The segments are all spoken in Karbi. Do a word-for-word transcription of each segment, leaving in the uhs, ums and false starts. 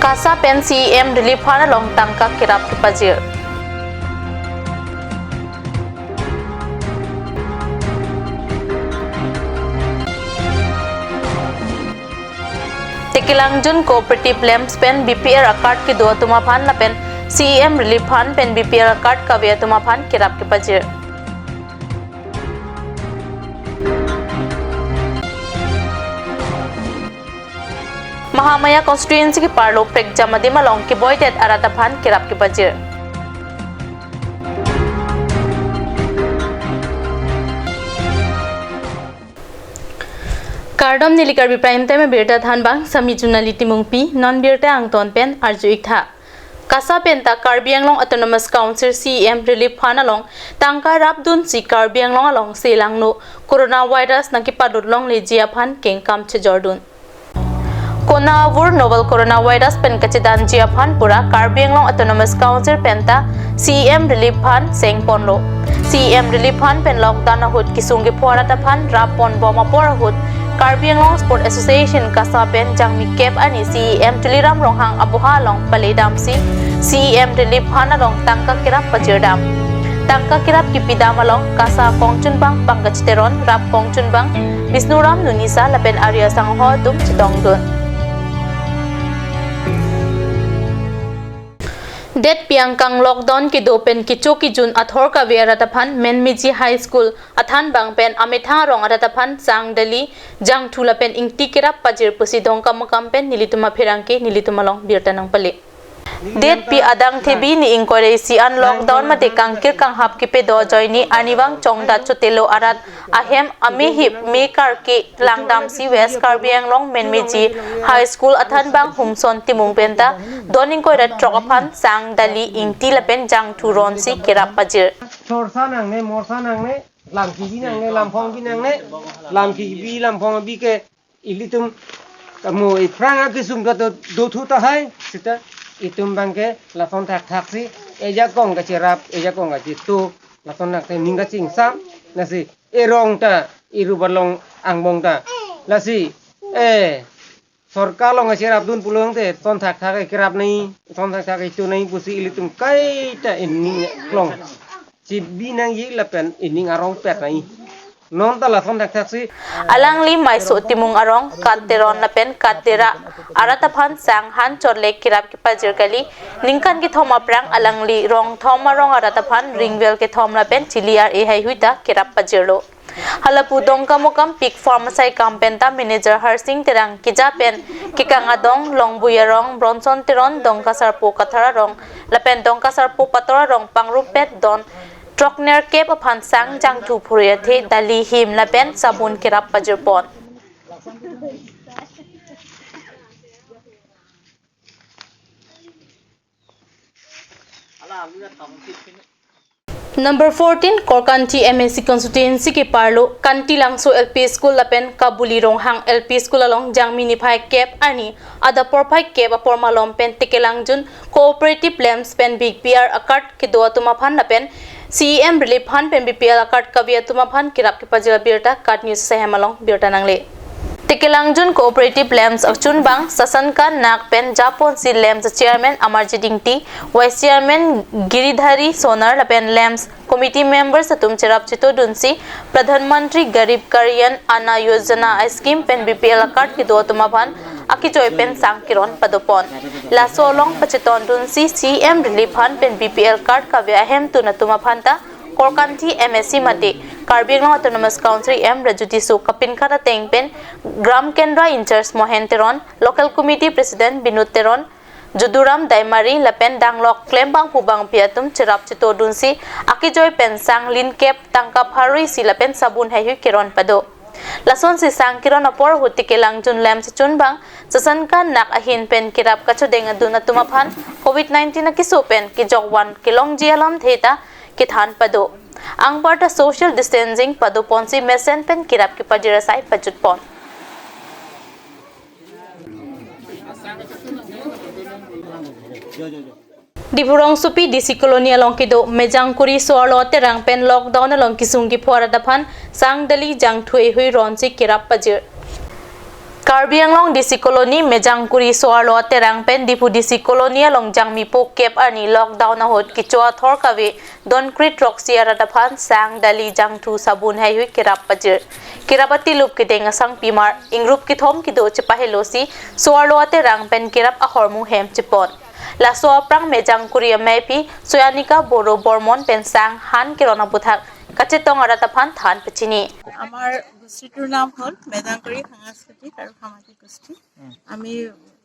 KASA pen C E M Relief Fund along tangka kerap kepajir. Tekelangjun Cooperative Lamps pen B P L a-card kedo atum aphan lapen C E M Relief Fund pen B P L a-card kave atum aphan kerap kepajir. Mahamaya constituency keparlo prekjam adim along keboidet arat aphan kerap kepajir. Kardom, neli Karbi Prime Time abirta thanbang, sami Junali Timungpi, non birta angton pen arju-ik tha. KASA penta Karbi Anglong Autonomous Council C E M Relief Fund along tangka rapdunsi Karbi Anglong alongsi langno coronavirus nangkepadut longleji aphan kengkam chejordun. Konavur novel coronavirus pen kachedanji aphan pura Karbi Anglong Autonomous Council penta C E M Relief Fund sengponlo. C E M Relief Fund pen lockdown ahut kesung kepho arat aphan rappon bom apor ahut Karbi Anglong Sport Association KASA pen jangmi kep ani C E M Tuliram Ronghang aboha along paledamsi C E M Relief Fund along tangka kerap pajirdam. Tangka kerap kepidam along KASA kongchunbang Pankaj Teron, rap kongchunbang Bisnuram Nunisa lapen ari asangho atum chetongdun. Detpi angkang lockdown kedo pen kecho kejun athor kave arat aphan Menmeji High School athanbang pen amethang arong arat aphan sang dali, jangthu lapen ingti kerap pajir pusi Dongkamukam pen nelitum apherangke nelitum along birta nangpale. Detpi adang thebi ni ingkoi ra isi an lockdown mate kangkir kanghap kepedo ajoine arnivang chongdat chotelo arat ahem amehip me karke langdamsi West Karbi Anglong Menmeji High School athanbang Humson Timung penta don ingkoi ra throk aphan sang dali, ingti lapen jangthu ronsi kerap pajir. Chorsa nangne, morsa nangne, lam kebi nangne, lam phong bi nangne, lam kebi lam phong bi ke ilitum kamu iphrang akesung ta do, dothu tahai, seta itum abangke lason thakthaksi ejakong kacherap, ejakong kachetu, lason thakte ning kachingsam, lasi erong ta, iru balong angbong ta, lasi, eh, sorkar along kacherapdun pulote son thakthak kerap nai, son thakthak itu nai pusi ilitum kaita ining klong chibi nangji lapen ining arong pet nai. Non ta lason thakthaksi. Alangli Maiso Timung arong, Kat Teron lapen Kat Dera arat aphan sang han chorle kerap kepajir kali, ningkan kethom aphrang alangli rong thom arong arat aphan ring vel kethom lapen chili ar-e haihui ta kerap pajirlo. Halapu Dongkamukam Pig Farm asai kam penta manager Harsing Terang keja pen kekang adong, Longbui arong, Bronson Teron, Dongkasarpo Kathar arong lapen Dongkasarpo Pator arong pangrumpet don throk nerkep aphan sang, jangthu, phurui athe, dali, him lapen sabun kerap pajirpon. Number fourteen, Korkanthi M A C constituency keparlo Kantilangso L P School lapen Kabuli Ronghang L P School along jangmi niphai kep arni adap porphai kep apor malom pen Tekelangjun Cooperative Lamps pen B P L a-card kedo atum aphan lapen C E M Relief Fund pen B P L a-card kave atum aphan kerap kepajir abirta KAT News asai hem along birta nangle. Tekelangjun Cooperative Lamps achunbang Sasanka Nak pen japonsi Lamps Chairman Amarjit Ingti, Vice Chairman Giridhari Sonar lapen Lamps Committee members atum cherap chetodunsi Pradhan Mantri Garib Kalyan Anna Yojana scheme pen B P L a-card kedo atum aphan akejoi pen sang keron padopon. Laso along pachetondunsi C E M Relief Fund pen B P L card kave ahemtun atum aphan ta Korkanthi M A C mate Karbi Anglong Autonomous Council E M Raju Tisso kapinkat ateng pen Gram Kendra in-charge Mohen Teron, Local Committee President Binod Teron, Juduram Daimari lapen danglok klembangphu bangpi atum cherap chetodunsi akejoi pen sang linkep, tangka pharo isi lapen sabun haihui keron pado. Lasonsi sang keron apor ahut Tekelangjun Lamps achunbang Sasanka Nak ahin pen kerap kachodeng adun atum aphan covid nineteen akeso pen kejokvan kelongji alamthe ta kethan pado. Anparta social distancing padoponsi mesen pen kerap kepajir asai pajutpon. Diphu rongsopi D C Colony along kedo Mejangkuri Soarlo Terang pen lockdown along kesung kepho arat aphan sang dali, jangthu haihui ronsi kerap pajir. Karbi Anglong D C Colony, Mejangkuri Soarlo Aterang pen Diphu D C Colony along Jangmipo kep arni lockdown ahut kecho athor kave don kre throksi arat aphan sang, dali, jangthu, sabun haihui kerap pajir. Kerap atilup kedeng asangpimar ingrup kethom kedo chepahelosi Soarlo Aterang pen kerap ahormu hem chepon. Laso aphrang Mejangkuri ameiphi Soyanika Boro Bormon pen sang han keron aputhak kachetong arat aphan than pachini. আমাৰ গোষ্ঠীটোৰ নাম হ'ল মেজাংকৰি সাংস্কৃতিক আৰু সামাজিক গোষ্ঠী। আমি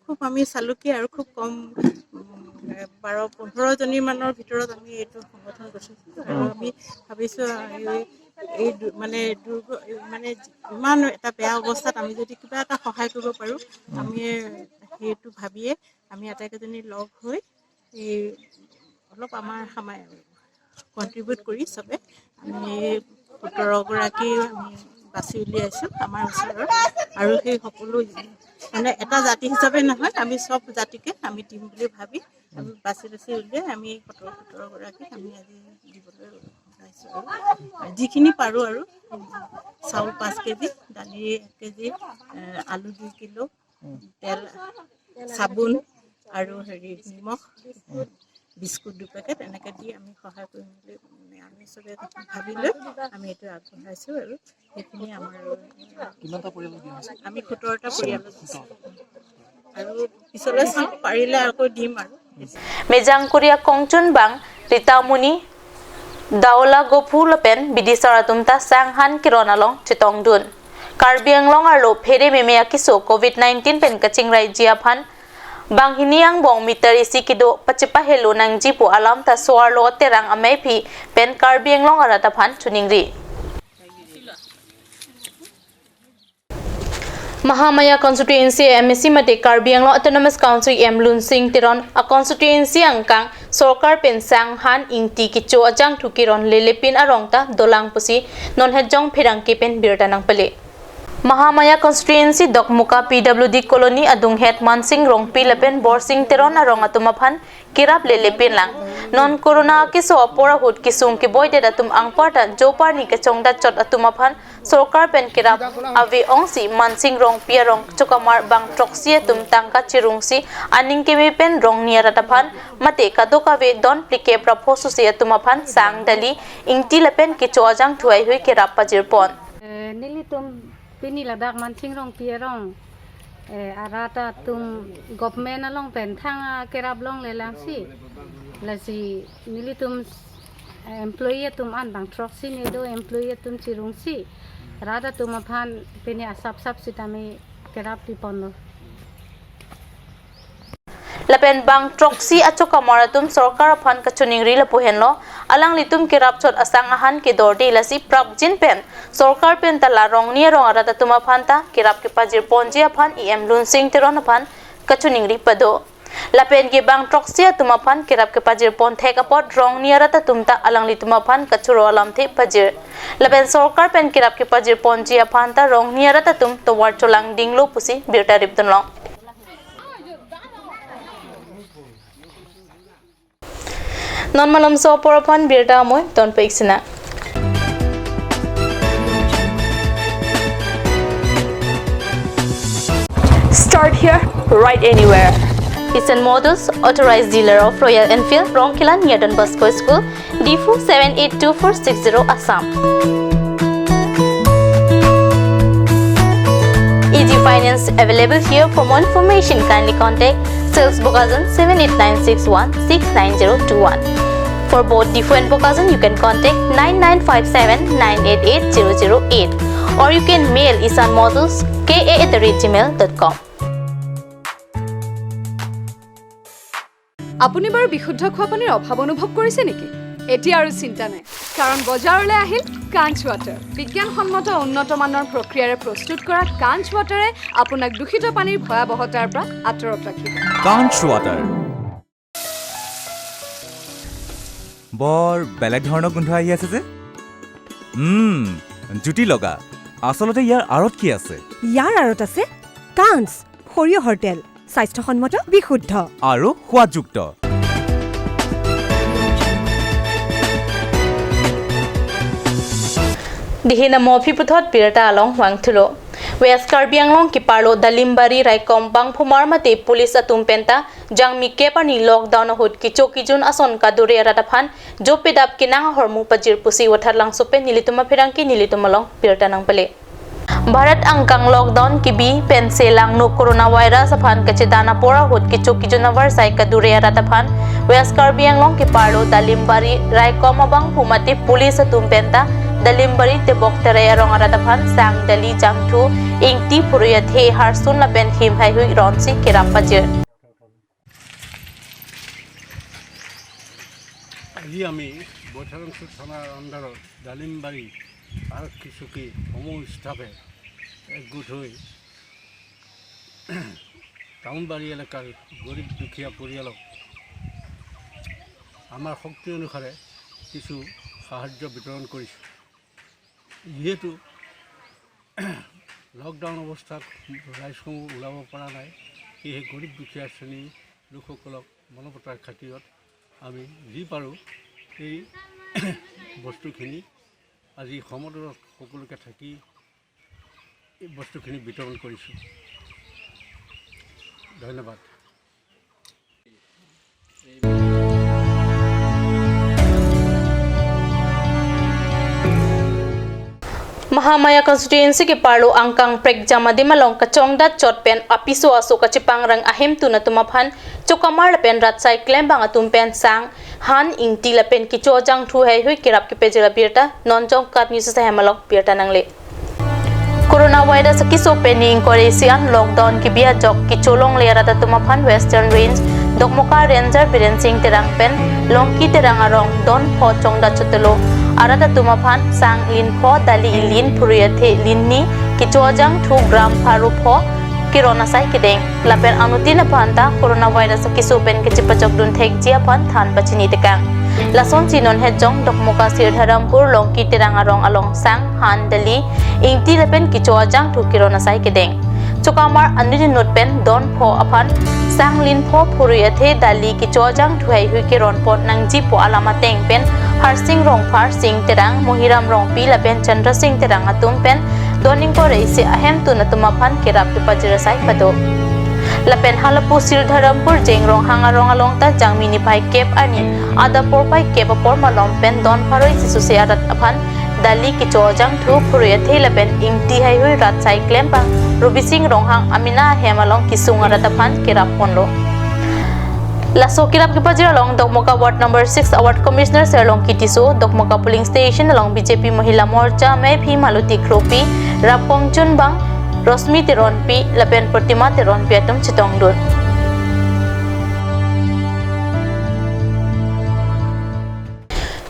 খুব, আমি চালো কি আৰু খুব কম, উম, বাৰ পোন্ধৰ জনী মানৰ ভিতৰত আমি এইটো সংগঠন গঠিছো আৰু আমি ভাবিছো এই, এই দু-, মানে দুৰ্গ-, মানে ইমান এটা বেয়া অৱস্থাত আমি যদি কিবা এটা সহায় কৰিব পাৰো, আমি সেইটো ভাবিয়ে আমি আটাইকেইজনী লগ হৈ এই অলপ আমাৰ সামাই কণ্ট্ৰিবিউট কৰি চবে আমি সোতৰগৰাকী আমি বাছি উলিয়াইছো আমাৰ ওচৰৰ। আৰু সেই সকলো, মানে, এটা জাতি হিচাপে নহয়, আমি চব জাতিকে আমি দিম বুলি ভাবি আমি বাছি বাছি উলিয়াই আমি সোতৰ, সোতৰগৰাকীক আমি আজি দিবলৈ ওলাইছো। আৰু যিখিনি পাৰোঁ আৰু, চাউল পাঁচ কেজি, দালি এক কেজি, এ, আলু দুই কিলো, তেল, চাবোন আৰু হেৰি নিমখ, বিস্কুট দুপেকেট, এনেকে দি আমি সহায় কৰিম বুলি, মানে, আমি চবে ভাবি লৈ আমি এইটো আগবঢ়াইছো আৰু সেইখিনি আমাৰ। কিমানটা পৰিয়ালক দিয়া হৈছে? আমি সোতৰটা পৰিয়ালক দিছো। আৰু পিছলৈ চাম, পাৰিলে আকৌ দিম আৰু। Mejangkuri akongchunbang Ritamoni Daulagophu lapen bidisar atum ta sang han keron along chetongdun. Karbi Anglong arlo phere meme akeso covid nineteen pen kachingrai ji aphan banghini angbong meter isi kedo pachepahelo nangji pu alam ta Soarlo Aterang ameiphi pen Karbi Anglong arat aphan choningri. Mahamaya constituency M A C mate Karbi Anglong Autonomous Council E M Lunsing Teron a constituency angkang sorkar pen sang han, ingti, kecho ajangthu keron lelepin arong ta dolang pusi non hejong pherangke pen birta nangpale. Mahamaya constituency Dokmoka P W D colony adunghet Mansing Rongpi lapen Borsing Teron arong atum aphan kerap lelepin lang. Non corona akeso apor ahut kesung keboidet atum anparta joparni kachongdat chot atum aphan sorkar pen kerap ave ongsi Mansing Rongpi arong chokamar bang throksi atum tangka chirungsi aning keme pen Rongni arat aphan mate kadokave don phlikep ra pho susi atum aphan sang, dali, ingti lapen kecho ajangthu haihui kerap pajirpon. Eh, nelitum pini ladak Mansing Rongpi arong, eh, arat atum government along pen thang akerap longle langsi, lasi nelitum, eh, employee atum an bang throksi ne do, employee atum chirungsi rat atum aphan pini asap sap sitame kerap piponlo. Lapen bang throksi achokamar atum sorkar aphan kachoningri lapu henlo, alanglitum kerap chot asang ahan kedorde, lasi prapjin pen sorkar pen ta la Rongni arong arat atum aphan ta kerap kepajirponji aphan E M Lunsing Teron aphan kachoningri pado. Lapen ke bang throksi atum aphan kerap kepajirpon thek apot Rongni arat atum ta alanglitum aphan kachoro alamthe pajir. Lapen sorkar pen kerap kepajirponji aphan ta Rongni arat atum tovar cholang dinglo pusi birta ripdunlong. Non malomso apor aphan birta amoi tonpik sina. Start here, ride anywhere. Isan Motors, authorized dealer of Royal Enfield, Rongkhelan near Don Bosco School, Diphu seven eight two four six zero, Assam. Easy finance available here. For more information, kindly contact sales Bokajan seven eight nine six one six nine zero two one. For both Diphu and Bokajan, you can contact nine nine five seven nine eight eight zero zero eight, or you can mail isan motors K A at the rate gmail dot com. আপুনি বাৰু বিশুদ্ধ খোৱা পানীৰ অভাৱ অনুভৱ কৰিছে নেকি? এতিয়া আৰু চিন্তা নাই, কাৰণ বজাৰলৈ আহিল কাঞ্চ ৱাটাৰ। বিজ্ঞানসন্মত উন্নত মানৰ প্ৰক্ৰিয়াৰে প্ৰস্তুত কৰা কাঞ্চ ৱাটাৰে আপোনাক দূষিত পানীৰ ভয়াৱহতাৰ পৰা আঁতৰত ৰাখিব। কাঞ্চ ৱাটাৰ। বৰ বেলেগ ধৰণৰ গোন্ধ আহি আছে যে। উম, জুতি লগা। আচলতে ইয়াৰ আঁৰত কি আছে? ইয়াৰ আঁৰত আছে কাঞ্চ। সৰিয়হৰ তেল, স্বাস্থ্যসন্মত, বিশুদ্ধ আৰু সোৱাদযুক্ত। Dihina mophi puthot birta along vangthulo. West Karbi Anglong keparlo Dalimbari raikom bangphumar mate police atum penta jangmi kep arni lockdown ahut kecho kejun ason kadure arat aphan jopedap kenang ahormu pajir pusi Wathat Langso pen nelitum apherangke nelitum along birta nangpale. Bharat angkang lockdown kebi pensi langno coronavirus aphan kachedan apor ahut kecho kejun avarsai kadure arat aphan West Karbi Anglong keparlo Dalimbari raikom abangphu mate police atum penta Dalimbari tebok terai arong arat aphan sang dali jangthu ingti phurui athe harsun lapen him haihui ronsi kerap pajir. আজি আমি বৈঠালাংচু থানাৰ আণ্ডাৰত ডালিমবাৰী আৰক্ষী চকী সমূহ ষ্টাফে একগোট হৈ টাউনবাৰী এলেকাৰ গৰীব দুখীয়া পৰিয়ালক আমাৰ শক্তি অনুসাৰে কিছু সাহায্য বিতৰণ কৰিছোঁ। যিহেতু লকডাউন অৱস্থাত ৰাইজসমূহ ওলাব পৰা নাই, সেয়েহে গৰীব দুখীয়া শ্ৰেণীৰ লোকসকলক মানৱতাৰ খাতিৰত আমি যি পাৰোঁ এই বস্তুখিনি আজি সমদলত সকলোকে থাকি এই বস্তুখিনি বিতৰণ কৰিছোঁ। ধন্যবাদ। Mahamaya constituency keparlo angkang prekjam adim along kachongdat chot pen apiso aso kachepangrang ahemtun atum aphan chokamar lapen ratsai klembang atum pen sang han ingti lapen kecho jangthu haihui kerap kepajir abirta non Jongkat News ahem along birta nangle. Coronavirus akiso pen ni ingkoi ra isi an lockdown kebi ajok kecholongle arat atum aphan Western Range Dokmoka Ranger Biren Singh Terang pen Longki Terang arong don pho chongdat chotelo arat atum aphan sang lin pho dali ilin phurui athe lin ni kecho jangthu gram pharo pho keron asai kedeng. Lapen anuttin aphan ta coronavirus akiso pen kachepajok dun thekji aphan than pachini tekang. Lasonsi non hejong Dokmoka Sirdharampur Longki Terang arong along sang han dali ingti lapen kecho ajangthu keron asai kedeng. Chokamar anut inut pen don pho aphan sang lin pho phurui athe dali kecho ajangthu haihui keron pon nangji pu alam ateng pen Harsing Rongphar, Singh Terang, Mohiram Rongpi lapen Chandra Singh Terang atum pen don ingkoi ra isi ahemtun atum aphan kerap kepajir asai pado. Lapen halapu Sirdharampur Jeng Ronghang arong along ta jangmi niphai kep arni adap porphai kep apor malom pen don pharo isi suse arat aphan dali kecho jangthu phurui athe lapen ingti haihui ratsai klembang Rubi Singh Ronghang amena ahem along kesung arat aphan kerap ponlo. Laso kerap kepajir along Dokmoka Ward number six a Ward Commissioner Sir Longki Tisso, Dokmoka Polling Station along B J P Mahila Morcha Mephi Maloti Kropi, Rapkong Chunbang, Rosmi Teronpi lapen Protima Teronpi atum chetongdun.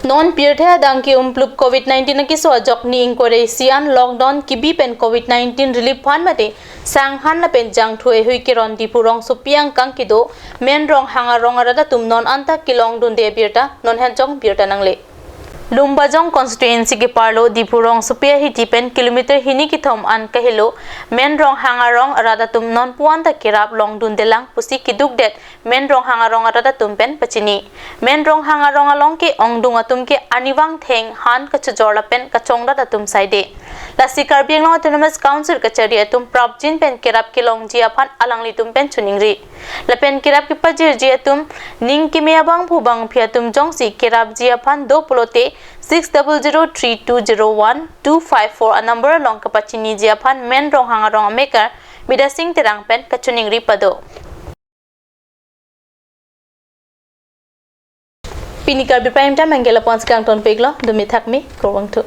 Non pirthe adang ke-umplup covid nineteen akiso ajok ni ingkoi ra isi an lockdown kebi pen covid nineteen relief fund mate sang han lapen jangthu haihui keron Diphu rongsopi angkang kedo Men Ronghang arong arat atum non anta kelong dunde abirta non hejong birta nangle. Lumbajong constituency keparlo Diphu rongsopi ahiti pen kilometer hini kethom an kahelo Men Ronghang arong arat atum non pu anta kerap long dundelang pusi kedukdet Men Ronghang arong arat atum pen pachini. Men Ronghang arong along ke-ongdung atum ke arnivang theng han kachojor lapen kachongdat atum saide. Lasi Karbi Anglong Autonomous Council kachari atum prapjin pen kerap kelongji aphan alanglitum pen choningri. Lapen kerap kepajirji atum ning keme abangphu bangphi atum jongsi kerapji aphan do pulote six double zero three two zero one two five four a number along kapachiniji aphan Men Ronghang arong amekar Bidya Singh Terang pen kachoningri pado. Pini Karbi Prime Time anke lapu-an si kangtonpiklo, dumi thakmi, kurvangthu.